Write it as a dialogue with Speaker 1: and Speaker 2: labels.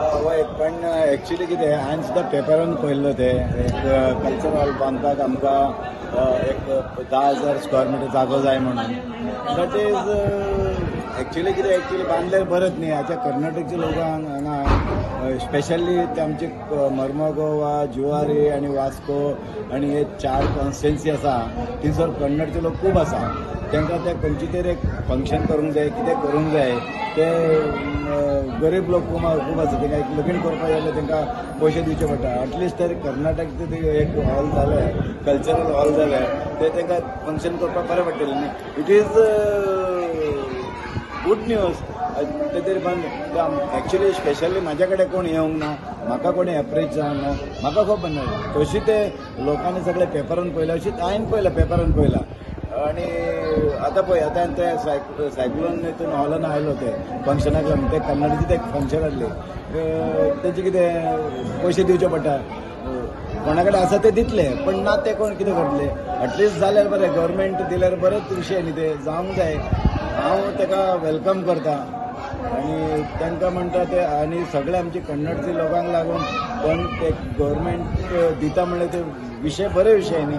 Speaker 1: हय, पण एक्चुली कितें हांवें सुद्दां पेपरान पळयल्लो ते एक कल्चर हॉल बांदपाक आमकां एक 10,000 स्क्वेअर मिटर जागो जाय म्हणून. That is actually कितें एक्चुली बांदल्यार बरेंच न्ही. आतां कर्नाटकच्या लोकांक हांगा स्पेशली ते आमचे मर्मगो वा जुवारी आनी वास्को आनी हे 4 कॉन्स्टिट्युएन्सी आसा थंयसर कन्नडचे लोक खूब आसा. तांकां ते खंयची तरी एक फंक्शन करूंक जाय, कितें करूंक जाय. ते गरीब लोक खूब आसा, तांकां एक लगीन करपाक जाल्यार तांकां पयशे दिवचे पडटा. एटलिस्ट तरी कर्नाटकचे ते एक हॉल जालें, कल्चरल हॉल जालें, ते तांकां फंक्शन करपाक बरें पडटलें न्ही. It is good news. ते तरी बांद एक्चुली स्पेशली म्हाज्या कडेन कोण येवंक ना, म्हाका कोणी एप्रोच जावंक ना, म्हाका खबर ना. तशी ते लोकांनी सगळे पेपरान पळयला, अशीच हांवें पळयलां, पेपरान पळयलां. आनी आतां पळय आतां ते सायक्लोन हितून हॉलान आयलो ते फंक्शनाक लागून, ते कन्नडची ते फंक्शन आहली, तेजे कितें पयशे दिवचे पडटा. कोणा कडेन आसा ते दितले, पण ना ते कोण कितें करतले. एटलिस्ट जाल्यार बरें, गव्हर्मेंट दिल्यार बरेंच विशय न्ही, ते जावंक जाय. हांव ताका welcome करता आनी तांकां म्हणटा ते आनी सगळे आमचे कन्नडचे लोकांक लागून पण ते गव्हर्मेंट दिता म्हणल्यार ते विशय बरे विशय न्ही.